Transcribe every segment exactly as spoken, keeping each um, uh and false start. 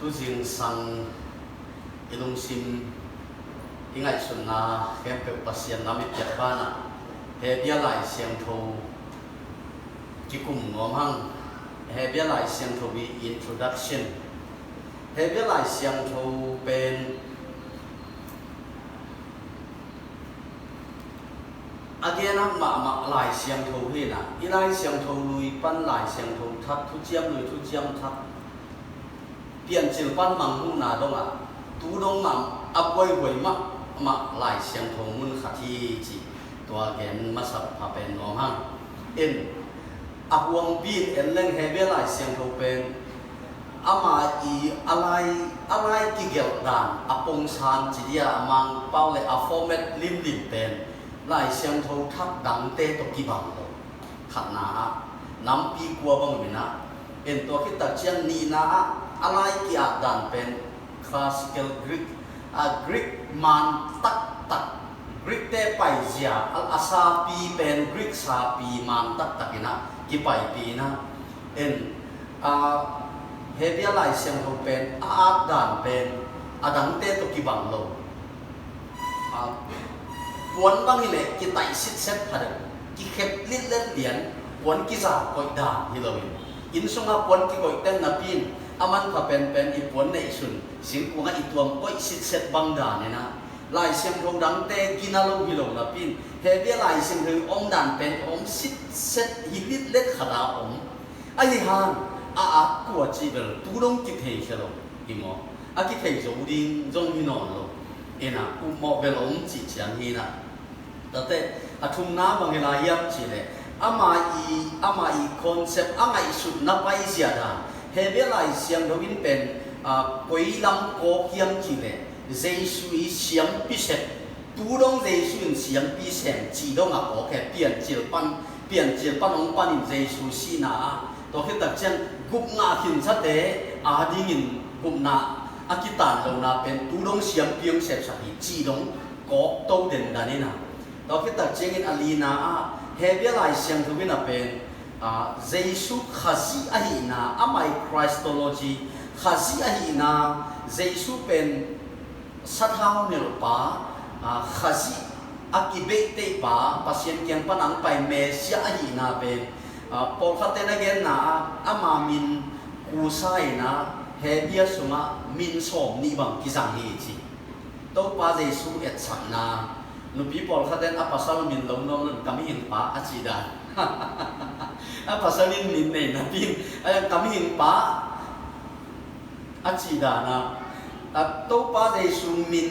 Tu zingsang i lungsim i ngaihsutna khempeuh Pasian lam i piak banah Hebia Lai Siangtho kikum nuam hang. Hebia Lai Siangtho i introduction. Hebia Lai Siangtho pen a gennak mahmah Lai Siangtho hi a, i Lai Siangtho lui pan Lai Siangtho thak, thuciam lui thuciam thak, Piancil pan mangmuhna dongah tu dong mah a buaihuai mahmah Lai Siangtho mun khat hi ci. Tua gen masa pha pen nuam hang. In a huangpi in en leng Hebia Lai Siangtho pen ama i a lai, a lai kigelh dan a pongsan ci dia a Mangpau le a format limlim pen Lai Siangtho thak dangte tawh kibang lo. Khatna ah nampi kua bang om in ah, en tua khit tak ciang nihna ah a lai ki-at dan pen classical Greek, a Greek man taktak, Greek te paizia a, a sapi pen Greek sapi man taktak in ah kipaipih in ah, en, a, Hebia Lai Siangtho pen a at dan pen a dangte tawh kibang lo. A, puan bang hi leh kitaih sitset pha deuh, kikhep litlet lian, puan kiza koih dan hi lo in, inn sungah puan kikoih ten napi in a manpha penpen i puan neihsun singkungah i tuam koih sitset bang dan in ah, Lai Siangtho dangte gina lo hi lo napi in Hebia Lai Siangtho i om dan pen om sitset hi litlet khat a om. Ahi hang a at kua cih bel tu dong kithei khia lo hi maw? A kithei zo ding zong hi nawn lo. Ina upmawh bel om cih ciang hi na. Tate a thumna bang hi lai hiam cih leh ama i, ama i concept a ngaihsutna paizia dan Hebia Lai Siangtho in pen, a, koi lam kawk hiam cih leh Jesu i siampi sep, tu dong Jesu in siampi sem cih dong a kawk he, Piancil pan, Piancil pan hong panin Jesu sihna ah, tua khit tak ciang gupna khinsate a dingin gupna a kitan lohna pen tu dong siampi hong sepsak hi cih dong kawk to dendan in ah. Tua khit tak ciangin a lina ah Hebia Lai Siangtho in a pen, a, Jesu Khazih ahihna, amah i Christology, Khazih ahihna, Jesu pen sathau nilhpa, a, Khazih a kibeihtheihpa, Pasian kiang pan ang pai Messiah ahihna pen, a, pawlkhatte na genna ah ama min Kusa in ah Hebia sungah min sawm nih bang kizang hi ci. Topa Jesu etsakna, nupi pawlkhatten a pasal min lo nuam lo in ka mihingpa a cih dan. A pasal in min nei napi in, a, ka mihingpa a cih dan a, a, Topa Jesu min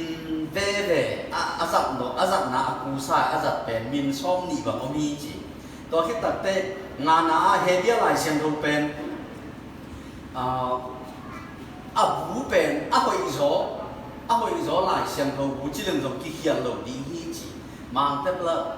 veve a, a zat lo, a zatna a Kusa a zat pen min sawm nih bang om hi ci. Tua khit takteh ngana ah Hebia Lai Siangtho pen, a, a bu pen a hoihzaw, a hoihzaw Lai Siangtho bu ci leng zong kikhial lo ding hi ci. Mangte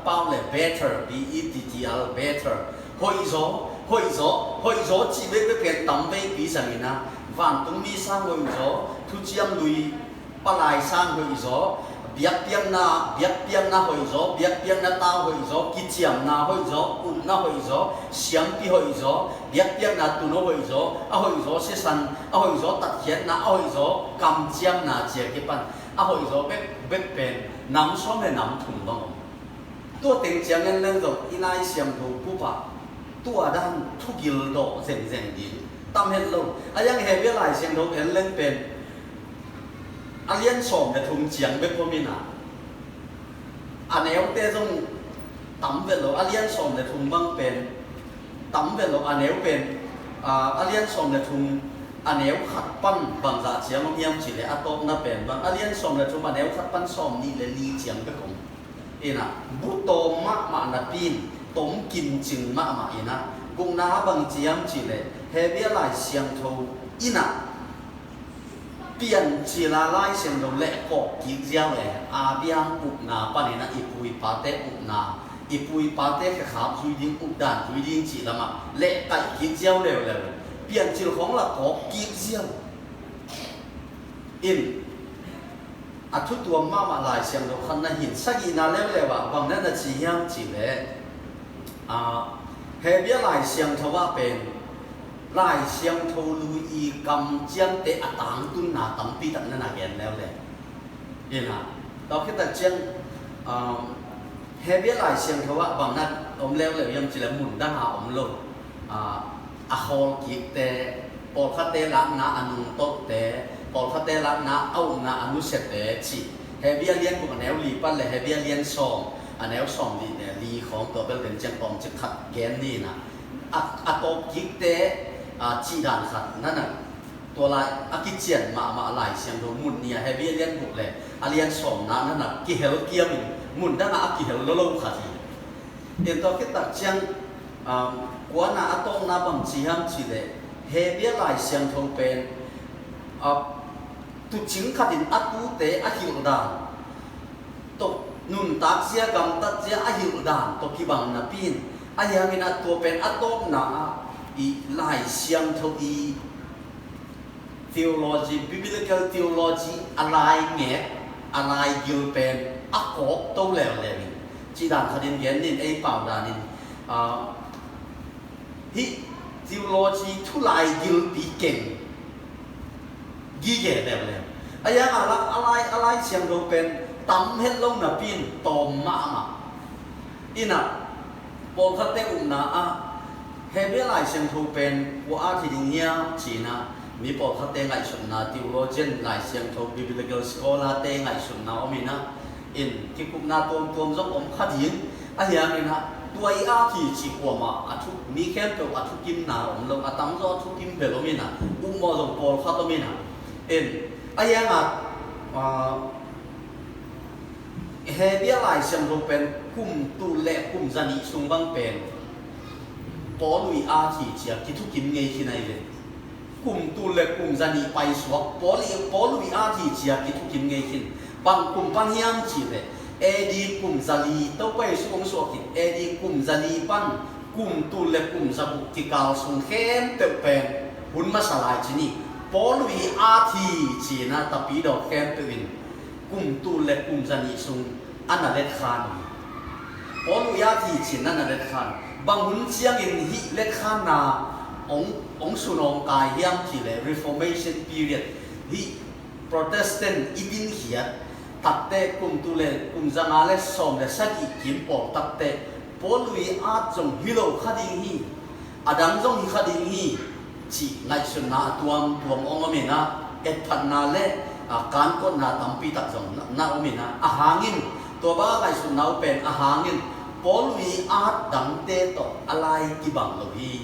pau le better, B E T T R, better. Hoihzaw, hoihzaw, hoihzaw cih bekbek pen tam veipi zangin ah, vantungmi sang hoihzaw, thuciam lui palai sang hoihzaw, biakpiakna, biakpiakna hoihzaw, biakpiakna tau hoihzaw, kiciamna hoihzaw, upna hoihzaw, siampi hoihzaw, biakpiakna tuuno hoihzaw, a hoihzaw sisan, a hoihzaw tatkhiatna, a hoihzaw kamciamna ci a kipan, a hoihzaw bekbek pen nam sawm le nam thum bang om. Tua teng ciang en leng zong i Lai Siangtho bup ah tua dan thugil dawh zengzeng ding tam het lo. A yang Hebia Lai Siangtho en leng pen a lian sawm le thum ciang bek om in ah, a neute zong tam vet lo. A lian sawm le thum bang pen tam vet lo, a neu pen, a, a lian sawm le thum a neu khat pan bangzah ciang om hiam cih leh a tawpna pen bang a lian sawm le thum a neu khat pan sawm nih le li ciang bek om. In ah, bu tawm mahmah napi in, tom kimcing mahmah in ah, gukna ah bang ci hiam cih leh, Hebia Lai Siangtho in ah, Piancil a Lai Siangtho leh kawk kik ziau le, a biang upna panin ah, i pu i pate upna, i pu i pate khekhap zui ding, updan zui ding cih lamah leh kaih kik ziau leuleu. Piancil khawng lah kawk kik ziau. In, a thutuam mahmah Lai Siangtho khat na hin, sagihna leuleu ah bang na na ci hiam cih leh, a, Hebia Lai Siangtho ah pen Lai Siangtho lui i kamciamte a tangtunna tampi tak na na gen leuleu. Ina, tawh khit tak ciang, um, Hebia Lai Siangtho ah bang na om leuleu hiam cih leh mun dang a om lo. Ah, a khawl kikte, pawlkhatte lakna a nungtohte, pawlkhatte lakna a ukna a nusiate cih. Hebia lian guk a neu li pan le Hebia lian sawm a neu sawm li le li khawng tua bel den ciang tawmcik khat gen ni na. A, a tawp kikte, a, cih dan khat na na. Tua lai a kician mahmah Lai Siangtho mun nih a Hebia lian guk le a lian sawmna na na kihel kiamin mun dang a a kihel lolo khat hi. Tua khit tak ciang, um, kuana a tawpna bang ci hiam cih leh Hebia Lai Siangtho pen, uh, tuucing khatin a tuute a hilh dan tawh, nuntak zia, gamtat zia a hilh dan tawh kibang napi in, ahi hangin a tua pen a tawpna ah i Lai Siangtho i theology, biblical theology a laingek, a laigil pen a kawk to leuleu in, cih dan khatin gen nin ei pau danin, ah, hih theology thu laigilpi keng gige leuleu. A yang a la, a lai, a Lai Siangtho pen tam het lo napi in tawm mahmah. Ina, pawlkhatte ukna ah Hebia Lai Siangtho pen kua at hi ding hiam cih na, mi pawlkhatte ngaihsutna, theologian, Lai Siangtho biblical scholar-te ngaihsutna om ina, in kikupna tuamtuam zong om kha ding, ahi hangin ah tua i at hi cih kuamah a thu, mi khempeuh a thukimna om lo, a tamzaw a thukim bel om ina, ukmawh zong pawlkhat om ina, in, ahi hangin ah, ah, Hebia Lai Siangtho pen kum tul le kum zanih sung bang pen Paul i at hi cia kithukim ngei khin ahi ve. Kum tul le kum zanih paisuak Paul i, Paul i at hi cia kithukim ngei khin. Bang kum pan hiam cih leh A D kum zali Topa Jesu hong suah khin, A D kum zali pan kum tul le kum zaguk kikal sung khempeuh pen hun masa lai ci ni. Paul i at hi ci-in a tapidaw khempeuh in kum tul le kum zanih sung a na letkhan hi. Paul i at hi ci-in a na letkhan. Bang hun ciangin hih letkhanna hong, hong sunawngkai hiam cih leh Reformation period, hih Protestant i dinkhiat takte kum tul le kum zanga le sawm le sagih kim pawl takte Paul i at zong hi lo kha ding hi. A dang zong hi kha ding hi. Cih ngaihsutna a tuamtuam hong om ina, etphatna le, a, kankotna tampi tak zong na, na om ina, a hangin, tua bang a ngaihsutna uh pen a hangin Paul i at dangte tawh a lai kibang lo hi.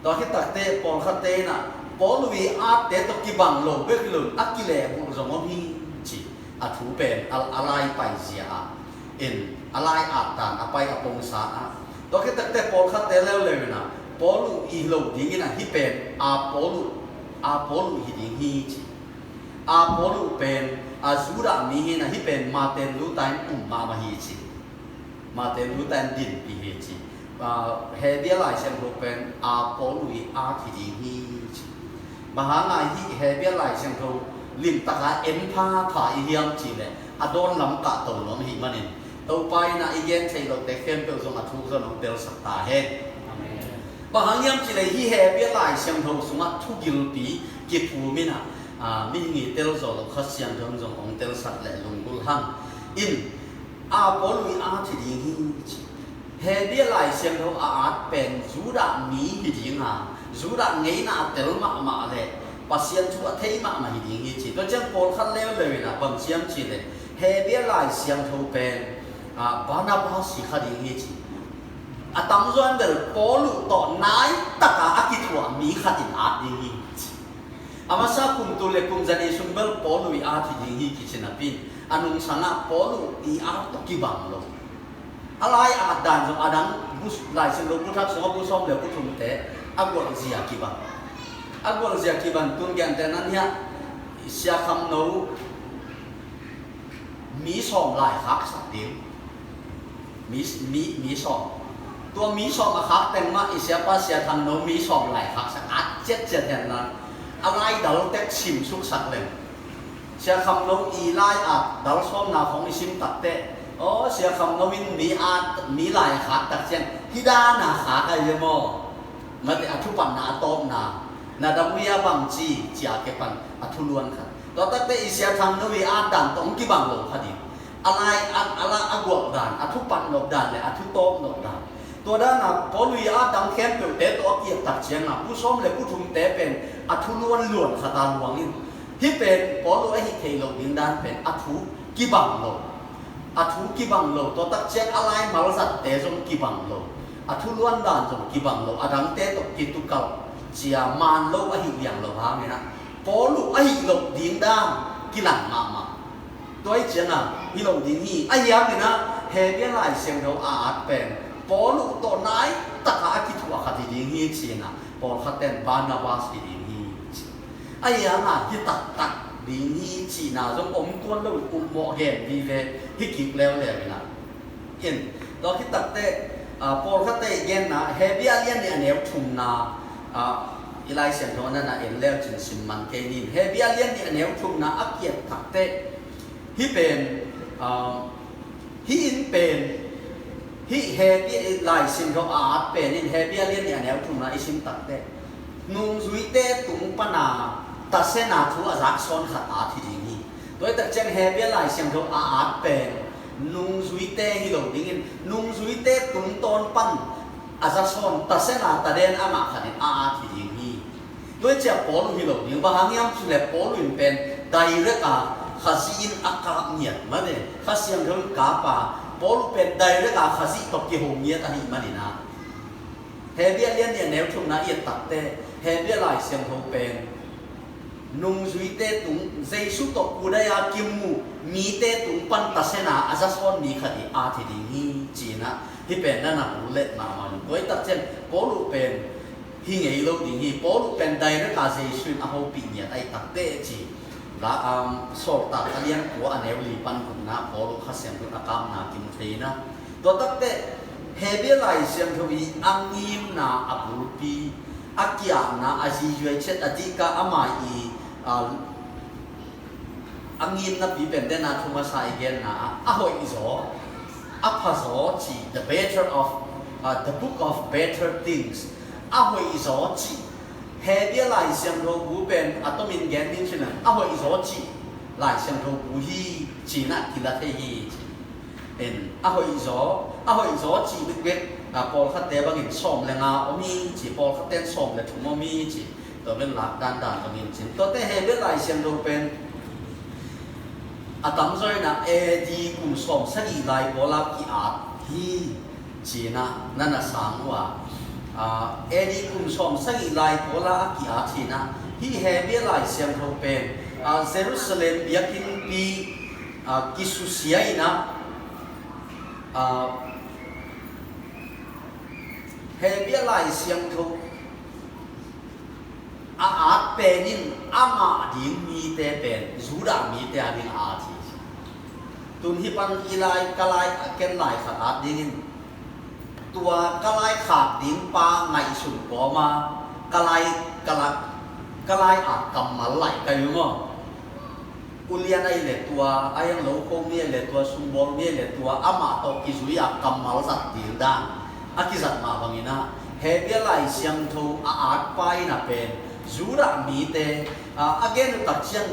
Tua khit takte pawlkhatte ina Paul i atte tawh kibang lo bek hi lo in a kilehbulh zong om hi ci. A thu pen a, a lai paizia ah in a lai at dan a pai a pongsa ah. Tua khit takte pawlkhatte leuleu ina Paul i hi lo dingin a hih pen Apollo, Apollo hi ding hi ci. Apollo pen a Judah mi hi ina hih pen Martin Luther in um mahmah hi ci. Martin Luther in dinpih hi ci. A, Hebia Lai Siangtho pen Apollo i at hi ding hi ci. Bang hanga hih Hebia Lai Siangtho limtaka en phapha i hiam cih leh a dawn lam kahto nuam ahih manin Topa ina i gen theih lote khempeuh zong a thuk zong hong telsak ta hen. Amen. Bang hang hiam cih leh hih Hebia Lai Siangtho sungah thugilpi kiphum ina, a, mihing i telzaw lo Kha Siangtho in zong hong telsak leh lunggulh hang. In Apollo i at hi ding hi ci. Hebia Lai Siangtho a at pen Judah mi hi ding a, Judah ngeina a tel mahmah le Pasian thu a thei mahmah hi ding hi ci. Tua ciang pawlkhat leuleu ina bang ci hiam cih leh Hebia Lai Siangtho pen, a, Barnabas hi kha ding hi ci. A tamzaw in bel Paul tawh nai taka a kithuah mi khat in at ding hi ci. A masa kum tul le kum zanih sung bel Paul i at hi ding hi kici napi in a nungsang ah Paul i at tawh kibang lo. A lai at dan zong a dang bu, Lai Siangtho bu thak sungah bu sawm le bu thumte a gualzia kibang. A gualzia kibang tun gentehna in hiah Sia Kham No mi sawm laikhak sak ding. Mi, mi, mi sawm. Tua mi sawm a khak teng mah i siapa Sia Thang No mi sawm laikhak sak, at ciatciat hen la a lai dal tek simsuk sak leng. Sia Kham No i lai at dal sawmna khong i sim takteh, aw, Sia Kham No in mi at, mi laikhak tak ciang hih dan a khak ahi ve maw? Mate a thupatna a tawpna, na dam uh hia bang ci, ci a kipan a thuluan khat. Tua takte i sia thang no i at dan tawh hong kibang lo kha ding. A lai a, a la a guak dan, a thupat nop dan le a thutawp nop dan. Tua dan a Paul i at dang khempeuhte tawh a kiat tak ciang a, pu sawm le pu thumte pen a thuluan luan khat a luang in. Hih pen Paul a hih theih loh ding dan pen a thu kibang lo. A thu kibang lo, tua tak ciang a lai malzatte zong kibang lo. A thuluan dan zong kibang lo, a dangte tawh kitukalh cia man lo a hih liang lo hangin ah, Paul a hih loh ding dan kilang mahmah. Tua ih ciang a, hi lo ding hi, a hiangin ah, Hebru Lai Siangtho a at pen, Paul tawh nai taka a kithuah khat hi ding hi ci-in ah, pawlkhat ten Barnabas hi ding hi ci. A hiang a hi taktak ding hi cihna zong om tuan lo, upmawh gen vive hi kik leuleu in ah. In, tua khit takteh, ah, pawlkhatte i genna, Hebru a lian nih a neu thumna, ah, i Lai Siangtho na na en leu cin sim man kei nin. Hebru a lian nih a neu thumna a kiat takteh, hih pen, ah, hih in pen, hih Hebru Lai Siangtho a at pen in Hebru a lian nih a neu thumna i sim takteh, nungzuite tung pana tasena thu a zaksawn khat at hi ding hi. Tua hi tak ciang Hebru Lai Siangtho a at pen nungzuite hi lo dingin, nungzuite tungtawn pan a zaksawn tasena taden a ngah khat in a at hi ding hi. Tua hi ciang Paul hi lo ding, bang hang hiam cih leh Paul in pen direct a Khazih in a kap ngiat mah ve. Kha Siangtho in kap a, Paul pen direct a Khazih tawh kiho ngiat ahih manin ah, Hebru a lian nih a neu thumna i et takteh, Hebru Lai Siangtho pen nungzuite tung, Jesu tawh kudai a kimu mite tung pan tasena a zaksawn mi khat i at hi ding hi ci-in ah, hih pen na na bul let mahmah in. Tua hi tak ciang Paul pen hi ngei lo ding hi, Paul pen direct a Jesu in a hopih ngiat ahih takteh ci. La, um, Sawltak a lian kua a neu li pan gukna Paul Kha Siangtho a kapna kimu thei na. Tua takteh Hebru Lai Siangtho i a ngimna a bulpi, a kiatna a zizuai ciat a dihka ama i, ah, a ngimna pi pen dena thu masa i genna ah, a hoihzaw, a phazaw ci, the better of, ah, the book of better things. A hoihzaw ci. Hebru Lai Siangtho bu pen a tomin gen ding cih leh, a hoihzaw ci Lai Siangtho bu hi ci-in ah kila thei hi ci. En, a hoihzaw, a hoihzaw cih bekbek, a, pawlkhatte bangin sawm le nga om hi ci, pawlkhatte in sawm le thum om hi ci. Tua bek lak dandan bangin cin. Tuate Hebru Lai Siangtho pen a tamzaw in ah A D kum sawm sagih lai pawl a ki-at hi ci-in ah na na sang uh a. A, A D kum sawm sagih lai pawl a ki-at hi-in ah, hih Hebru Lai Siangtho pen, a, Jerusalem biakinnpi, a, kisusia in ah, a, Hebru Lai Siangtho a at pen in a ngah ding mite pen Judah mite a ding a at hi. Tun hih pan i lai, ka lai, ken lai khat at dingin, tua ka lai khak ding pa ngaihsun kawm a, ka lai, ka lai, ka lai at kammal lai ka hi maw? Ulian ahih leh tua, a hiang lo kho mi ahih leh tua, sumbawl mi ahih leh tua, amah tawh kizui a kammal zat dil dan a kizat mah bangin ah, Hebru Lai Siangtho a at pa in a pen Judah mite, a, a gen uh tak ciang,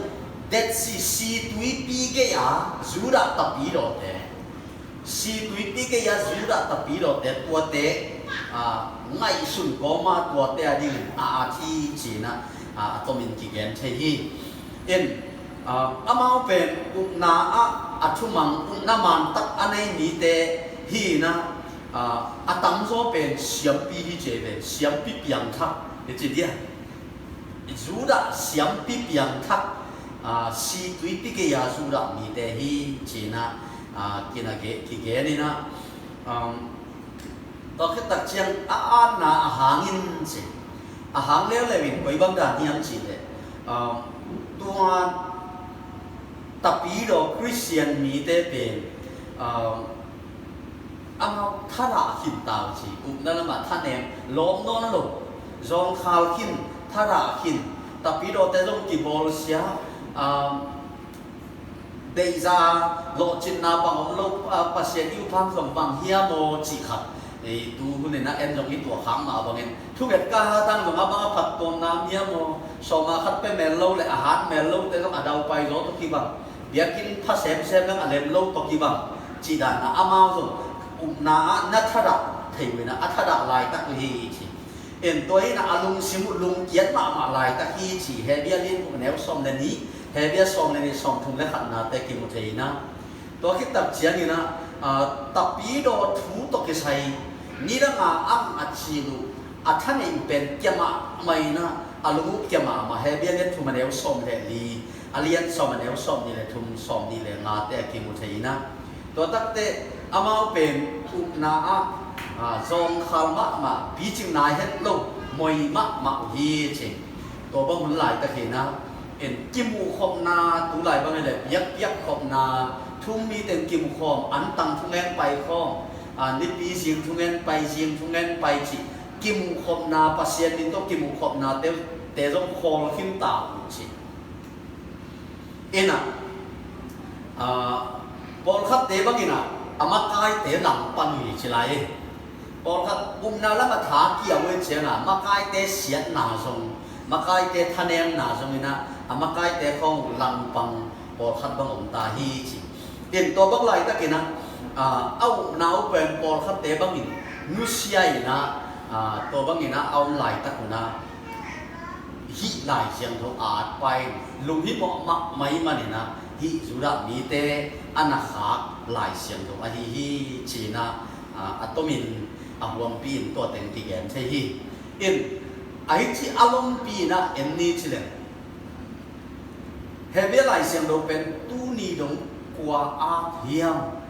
Dead Sea, Situipi gei a Judah tapidawte, Situipi gei a Judah tapidawte, tuate, a, ngaihsun kawm a, tuate a dingin a at hi ci-in ah, a, a tomin kigen thei hi. In, a, amau pen ukna ah a thumang, ukna mantak a nei mite hi-in ah, a, a tamzaw pen siampi hi ci ve, siampi piangthak hi ci dia. Judah siampi piangthak, a, Situipi gei a Judah mite hi ci-in ah, a, kina ge, kigen in ah, um, tua khit tak ciang a atna a hangin ci. A hang leuleu in koi bang dan hiam cih leh, um, tua tapidaw Khristian mite pen, um, amau thadah khin ta uh ci, upna lamah thanem, lawp nawn lo, zawngkhal khin, thadah khin, tapidawte zong kibawlsia, um, deihza, lawhcinna bang om lo, a, Pasian i upna zong bang hiam aw cih khat, Ei tu hun in ah en zong i tuah khak mah bangin thunget ka hatang zong a bang a phattuamna om hiam aw? Sawma khat pia mel lo le a hat mel lote zong a daupai zaw tawh kibang, biakinn pha semsem dang a lem lo tawh kibang, cih dan ah amau zong upna ah na thadah thei uh in ah a thadah laitak uh hi ci. En tua in ah a lungsim uh lungkiat mahmah laitak hi ci. Hebru a lian guk a neu sawm le nih, Hebru a sawm le nih, sawmthum le khatnate kimu thei in ah. Tua khit tak ciangin ah, aa, tapidaw thu tawh kisai nidang a ang a cil uh a thaneih uh pen kia mahmah in ah, a lung uh kia mahmah. Hebru a lian thum a neu sawm le li, a lian sawm a neu sawm nih le thum, sawm nih le ngate a kimu thei in ah. Tua takte amau pen upna ah, aa, zawngkhal mahmah, picing nai het lo, moi mahmah uh hi ci. Tua bang hun laitakin ah, en kimuhkhopna, tulai bang hileh biakpiakkhopna, thu-um mite kimukhawm, antang thungen paikhawm, a, nipi zing thungen pai, zing thungen pai cih kimuhkhopna, Pasian min tawh kimuhkhopnate, te zong khawl khin ta uh ci. Inah, a, pawlkhatte bangin ah a makaite langpan uh hi ci lai. Pawlkhat upna lam a tha kia uh hi ciangah makaite siatna zong, makaite thanemna zong inah a makaite khawng langpang pawlkhat bang om ta hi ci. In tua bang laitakin ah, a, a upna uh pen pawlkhatte bangin nusia inah, a, tua bangin ah a om laitak un ah hih Lai Siangtho a at pai, lunghimawh mahmah ahih manin ah hih Judah mite a na khak Lai Siangtho ahi hi ci-in ah, a, a tomin a huampi in tua teng kigen thei hi. In, a hi ci a lompi in ah en ni ci leng, Hebru Lai Siangtho pen tuni dong kua at hiam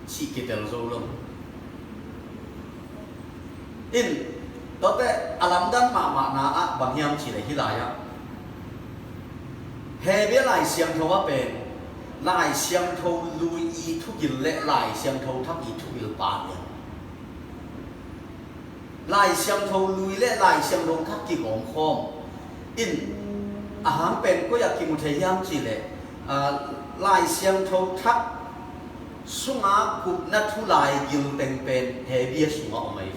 cih kitel zo lo. In, tuate a lamdang mahmahna ah bang hiam cih leh hih lai-ah Hebru Lai Siangtho ah pen Lai Siangtho lui i thugil le Lai Siangtho thak i thugil pah lian. Lai Siangtho lui le Lai Siangtho thak kigawm khawm. In, a hang pen koi ah kimu thei hiam cih leh, a, Lai Siangtho thak sunga gupna thu laigil teng pen Hebru sungah om ahi.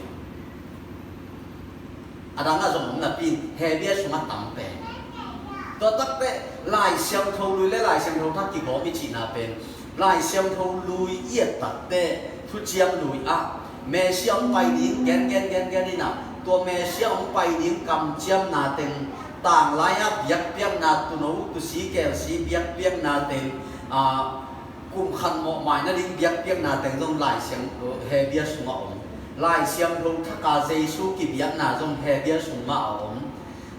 A dang ah zong om napi in Hebru sungah tam pen. Tua takte Lai Siangtho lui le Lai Siangtho thak kigawm i cihna pen Lai Siangtho lui i et takte Thuciam lui ah Messiah hong pai ding gen gen gen gen inah, tua Messiah hong pai ding kamciamna teng, tanglai ah biakpiakna, tuuno tuusi kelsi biakpiakna teng, a, kum khat mawhmai nading biakpiakna teng zong Lai Siangtho Hebru sungah om. Lai Siangtho thak a Jesu kibiakna zong Hebru sungah a om.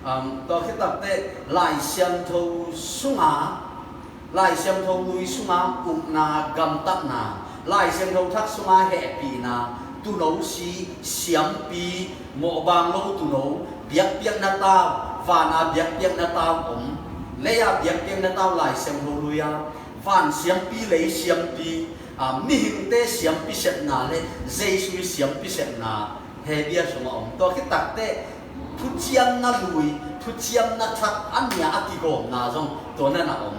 Um, tua khit takte Lai Siangtho sunga, Lai Siangtho lui sunga ukna, gamtatna, Lai Siangtho thak sunga hehpihna, tuuno si, siampi, mawhbang lo tuuno, biakpiakna tau, vana biakpiakna tau om, leia biakpiakna tau Lai Siangtho lui a, van siampi, lei siampi, a, mihingte siampi sepna le Jesu siampi sepna Hebru sungah om. Tua khit takte thuciamna lui, thuciamna thak a nia a kigawmna zong tua na na om.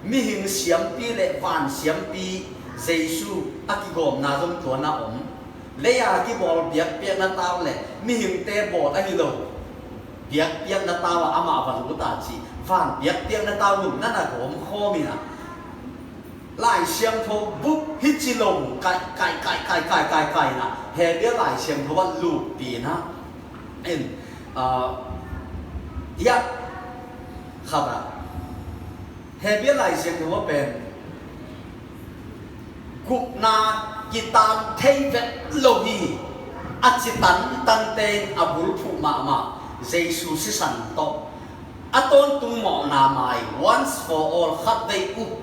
Mihing siampi le van siampi Jesu a kigawmna zong tua na om. Leia kibawl biakpiakna tau le mihingte bawl ahi lo biakpiakna tau ah amah va lut a ci, van biakpiakna tau nung na na gawm khawm inah Lai Siangtho buk hi ci lo kai kai kai kai kai kai kai inah Hebru Lai Siangtho ah luppi inah. In, a, ya khat ah Hebru Lai Siangtho ah pen gupna kitan thei vet lo hi. A ci tantante in a bulphuh mahmah Jesu sisan tawh a tawntung mawhna mai, once for all, khatvei up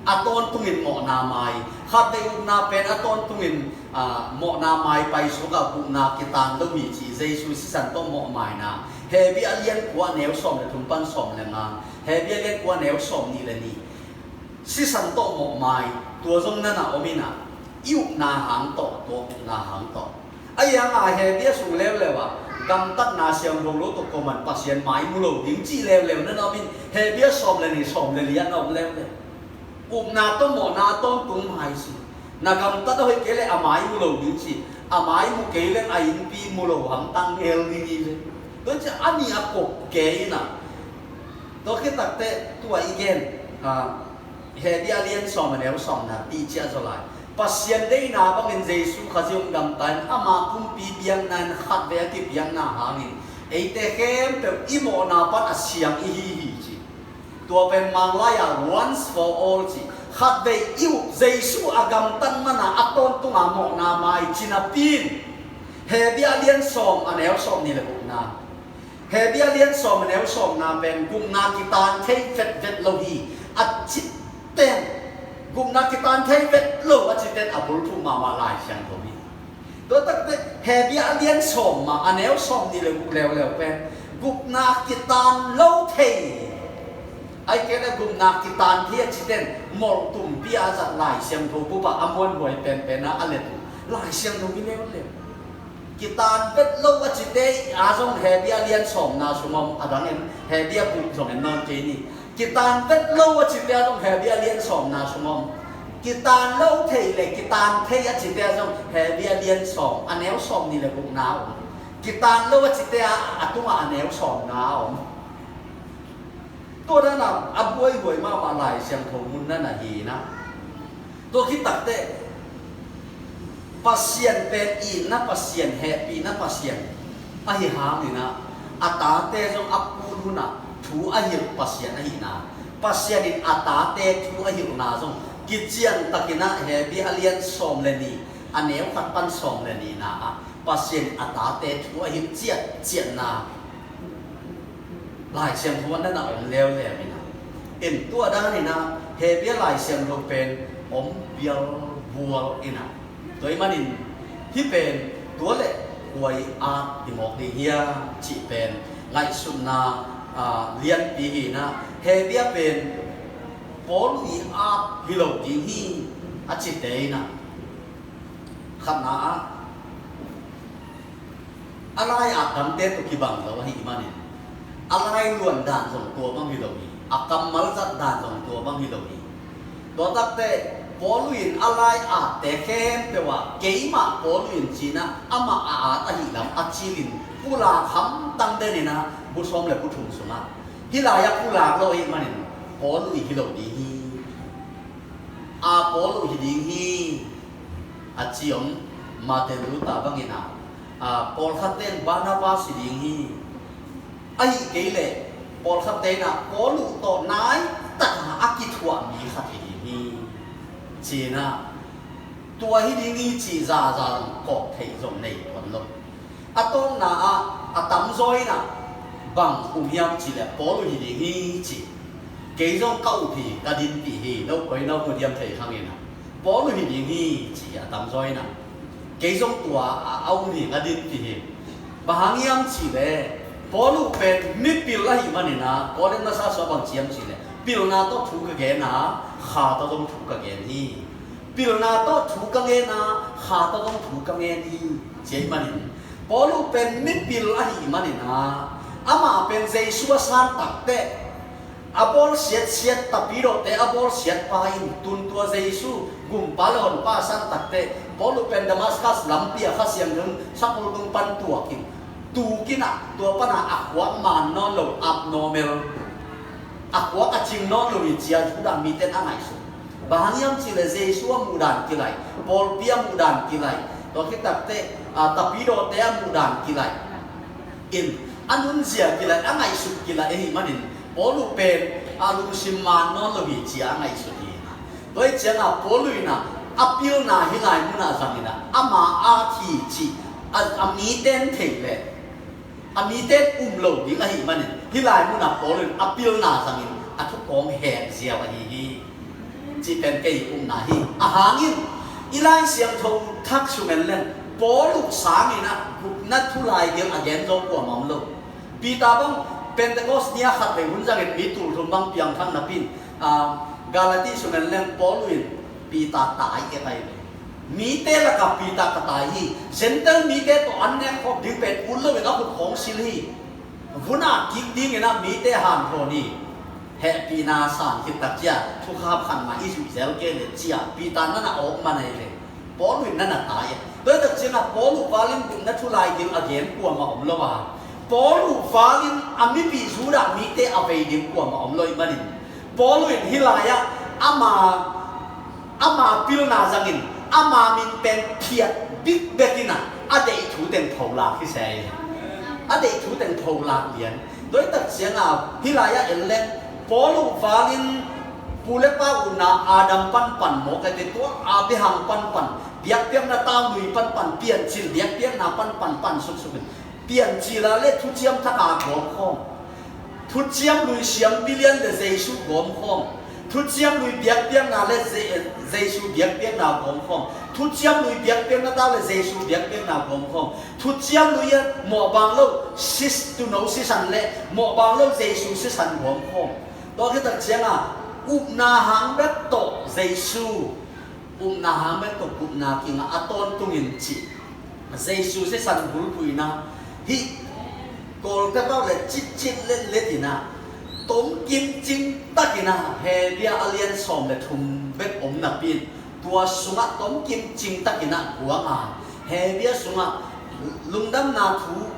a tawntungin mawhna mai, khatvei upna pen a tawntungin, a, mawhna mai paisuk a gupna kitan lo hi ci. Jesu sisan tawh mawhmaina Hebru a lian kua neu sawm le thum pan sawm le nga, Hebru a lian kua neu sawm nih le nih. Sisan tawh mawhmai, tua zong na na om inah, i upna hang tawh, tua upna hang tawh. A ianga Hebru sung leuleu ah gamtatna siangtho lo tawh kuaman Pasian mai mu lo ding cih leuleu na na om in, Hebru sawm le nih, sawm le li ah na om leuleu. Upna tawh mawhna a tawntung mai si. Na gamtat a hoih kei le a mai mu lo ding ci. A mai mu kei leng a innpi mu lo hamtang ngel ding hi ve. Tua ciang a nih a kop kei in a. Tua khit takteh tua i gen, ah, Hebru a lian sawm a neu sawmna teh ciang zaw lai. Pasian deihna bangin Jesu Khazih hong gamta in ama kumpi biakna in khatvei a kipiakna hangin eite khempeuh i mawhna pan a siang i hi hi ci. Tua pen Manglai ah once for all ci. Khatvei i up Jesu a gamtat mana a tawntunga mawhna mai ci napi in Hebru a lian sawm a neu sawmnih le gukna. Hebru a lian sawm a neu sawmna pen gupna kitan thei vetvet lo hi a citen, gupna kitan thei vet lo a citen a bulphuh mahmah Lai Siangtho hi. Tua takteh Hebru a lian sawm mah a neu sawmnih le guk leuleu pen gupna kitan lo thei, ahih kei leh gupna kitan thei a citen molh tumpi a zat Lai Siangtho bup ah a muanhuai penpen a a let uh Lai Siangtho hi leuleu. Kitan vet lo a cite a zong Hebru a lian sawmna sung om, a dang en, Hebru a buk zong en nawn kei ni. Kitan vet lo a cite a zong Hebru a lian sawmna sung om. Kitan lo thei le kitan thei a cite a zong Hebru a lian sawm a neu sawmnih le gukna om. Kitan lo a cite a, a tungah a neu sawmna om. Tua dan a a buaihuai mahmah Lai Siangtho mun na na hi na. Tua khit takteh Pasian pen itna Pasian, hehpihna Pasian ahi hangin a, a tate zong a kul hunah thu a hilh Pasian ahihna, Pasian in a tate thu a hilhna zong kiciantakin a Hebru a lian sawm le nih a neu khat pan sawm le nihna ah Pasian in a tate thu a hilh ciatciatna Lai Siangtho ah na na om leuleu in a. In tua dan in a Hebru Lai Siangtho pen om bialbual in a. Tua ahih manin hih pen tua le kua i at hi mawk ding hiam cih pen ngaihsutna, ah, lianpi hi in a. Hebru pen Paul i at hi lo ding hi a cite in a. Khatna ah a lai-at dangte tawh kibang lo ahih manin a lai luan dan zong tua bang hi lo hi. A kammal zat dan zong tua bang hi lo hi. Tua takteh Paul in a lai-atte khempeuh ah keimah Paul in ci in a amah a at ahih lam a cilin pulak hamtang den in a bu sawm le bu thum sungah hih lai-ah pulak lo ahih manin Paul hi lo ding hi. Apollo hi ding hi a ci om. Martin Luther bangin a, a, pawlkhat ten Barnabas hi ding hi. Ahih kei leh pawlkhat ten a Paul tawh nai taka a kithuah mi khat hi ding hi. Ci in a tua hi ding hi cih zaza kawk theih zong nei tuan lo. A tawpna ah a tamzaw in a bang um hiam cih leh Paul hi ding hi ci. Kei zong ka up hi, ka dinpih hi, no koi no mu diam thei khang in a Paul hi ding hi ci a tamzaw in a. Kei zong tua a, a um hi, ka dinpih hi. Bang hang hiam cih leh Paul pen mipil ahih manin a, Korin masa sua bang ci hiam cih leh pilna tawh thu ka gen a, kha tawh zong thu ka gen hi. Pilna tawh thu ka ngen a, kha tawh zong thu ka ngen hi. Ci ahih manin Paul pen mipil ahih manin a, amah pen Jesu a san takteh a bawlsiatsiat, tapidawte a bawlsiat pa in tun tua Jesu gumpa le honpa a san takteh Paul pen Damascus lampi ah Kha Siangtho in sapul tung pan tuak in, tuk in a, tua pan a a khuak man nawn lo, abnormal, a khuak a cing nawn lo hi ci a Judah mite in a ngaihsut. Bang hang hiam cih leh Jesu a muhdan kilaih, pawlpi a muhdan kilaih, tua khit takteh, a, tapidawte a muhdan kilaih in a nunzia kilaih, a ngaihsut kilaih ahih manin Paul pen a lungsim man nawn lo hi ci a ngaihsut hi. Tua hi ciang a Paul in a, a pilna hih lai mun ah zang in a, ama at hi cih a, a mite in theih leh a mite in um lo ding ahih manin hih lai mun ah Paul in a pilna zangin a thukawng hek ziau ahi hi. Cih pen kei upna hi. A hangin i Lai Siangtho thak sung en leng Paul sangin a gupna thu laigil a gen zo kuamah om lo. Peter bang Pentecost ni a khatvei hun zangin mi tulthum bang piangthak napi in, ah, Galati sung en leng Paul in Peter tai et ahi ve. Mite lakah Peter ka tai hi. Gentile mite tawh an nek khawk ding pen ut loin a khut khawng sil hi. Vun at kik dingin a mite hanthawn hi. Hehpihna san khit tak ciang thukham khat mah i zuih zel kei leh ci a Peter na na awk man ahi ve. Paul in na na tai. Tua hi tak ciangah Paul uh valin gupna thu laigil a gen kuamah om lo a, Paul uh valin a mipi Judah mite a vei ding kuamah om lo ahih manin, Paul uh in hih lai-ah ama, ama pilna zangin ama min pen phiat bikbek in ah a deih thu teng pholak hi se hi. A deih thu teng pholak lian. Tua hi tak ciangah hih lai-ah en leng Paul uh valin pu le pa upna Adam panpan mawk a, tua Abraham panpan, biakpiakna tau lui panpan, Piancil biakpiakna panpan pan suksuk in, Piancil ah le Thuciam Thak a gawmkhawm, Thuciam Lui siampi lian le Jesu gawmkhawm, Thuciam Lui biakpiakna le Je-, Jesu biakpiakna gawmkhawm, Thuciam Lui biakpiakna tau le Jesu biakpiakna gawmkhawm, Thuciam Lui ah mawhbang lo sis, tuuno sisan le mawhbang lo Jesu sisan gawmkhawm. Tua khit tak ciangah upna hang bek tawh Jesu, upna hang bek tawh gupna kingah a tawntungin cih, Jesu sisan bulphuh in ah, hih Kawlte pau le citcit letlet in ah, tomkim cing takin ah, Hebru a lian sawm le thum bek om napi in, tua sungah tomkim cing takin ah guang a, Hebru sungah lungdamna thu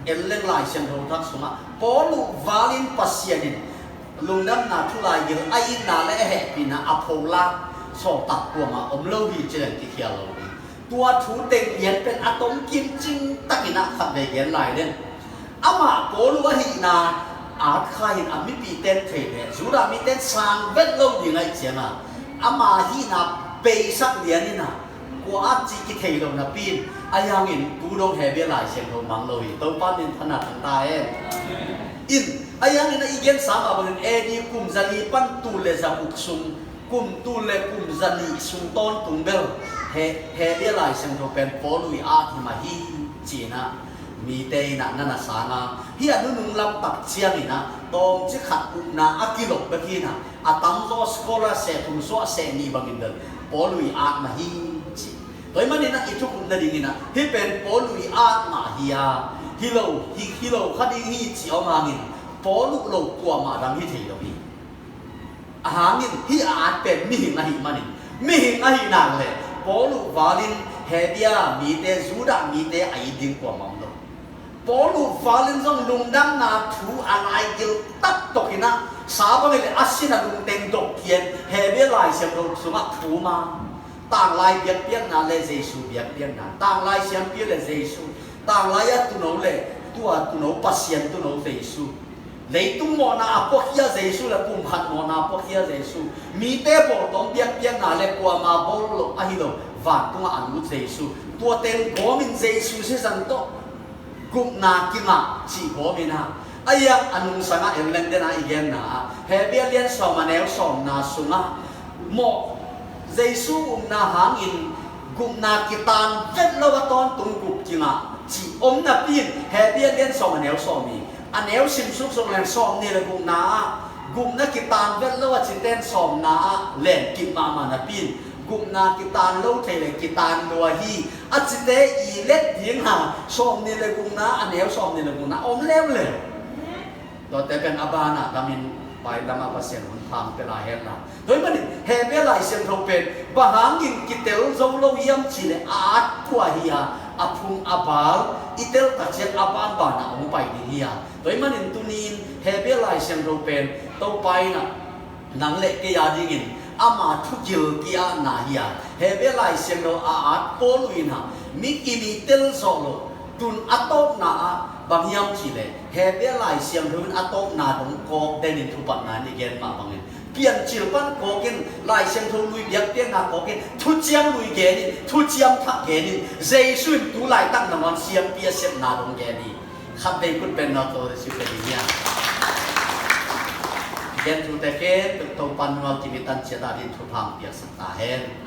en leng Lai Siangtho thak sungah Paul uh valin Pasian in lungdamna thu laigil a itna le a hehpihna a pholak sawltak kuamah om lo hi ci leng kikhial lo hi. Tua thu teng lian pen a tomkim cing takin ah khatvei gen lai leng, amah Paul uh ahihna at kha in a mipite in thei leh Judah mite in sang vet lo ding ahih ciangah ama hihna beisak lian in ah, kua at cih kithei lo napi in, ahi hangin tu dong Hebru Lai Siangtho mang lo hi. Topa minthanna thang ta hen. In, ahi hangin a i gensa mah bangin A D kum zali pan tul le zaguk sung, kum tul le kum zanih sung tawntung bel He-, Hebru Lai Siangtho pen Paul uh i at hi mah hi ci-in ah mite in ah na na sang a, hih a nunung lamtak ciangin ah tawmcik khat upna a kilok bek hi in ah, a tamzaw scholar seh thum suah seh nih bangin bel Paul uh i at mah hi ci. Tua ahih manin ah i thukhupna dingin ah hih pen Paul uh i at mah hi a, hi lo, hi, hi lo kha ding hi cih om hangin Paul uh lo kuamah dang hi thei lo hi. A hangin hih a at pen mihing ahih manin, mihing ahih nak leh Paul uh valin Hebru mite, Judah mite a it ding kuamah om lo. Paul uh valin zong lungdamna thu a laigil tak tawh in ah, sa bangin le a sin a lungteng dok kian Hebru Lai Siangtho sungah thu ma. Tanglai biakpiakna le Jesu biakpiakna, tanglai siampi le Jesu, tanglai a tuuno le tua tuuno Pasian tuuno Jesu. Leitung mawhna a puakhia Jesu le pumkhat mawhna a puakhia Jesu. Mite bawltawm biakpiakna le kuama bawl lo ahi lo, vantungah a lut Jesu. Tua teng gawmin Jesu sisan tawh gupna kingah cih gawmin ah, a iang a nungsangah en leng den ah i genna ah, Hebru lian sawm a neu sawmna sungah mawh Jesu upna hangin gupna kitan vet lo a tawntung gup kingah cih om napi in Hebru lian sawm a neu sawm i, a neu sim suksuk leng sawm nih le gupna ah gupna kitan vet lo a cite in sawmna ah len kip mahmah napi in, gupna kitan lo thei le kitan lua hi a cite i let ding a, sawm nih le gupna a neu sawm nih le gupna om leuleu. Tuate pen a banah damin pai lamah Pasian hun pha pia lai hen la. Tua ahih manin Hebru Lai Siangtho pen bang hangin kitel zo lo hiam cih leh a at pua hi a, a phung a bal i tel tak ciang a banbanah hong pai ding hi a. Tua ahih manin tuni-in Hebru Lai Siangtho pen Topa in ah nang le kei a dingin ama thugil ki-atna hi a, Hebru Lai Siangtho a at Paul uh in ah mi kim i tel zawh loh, tun a tawpna ah bang hiam cih leh Hebru Lai Siangtho in a tawpna dong kawk den in thupatna in i gen mah bangin Piancil pan kawk in, Lai Siangtho lui biakpiakna kawk in, Thuciam Lui gen in, Thuciam Thak gen in, Jesu in tu laitak nangawn siampi a sepna dong gen hi. Khatvei khut beng nawk tawh Jesu pen hi a. Gen thute khempeuh Topa'n nual kim i tan ciat a dingin thupha hong piaksak ta hen.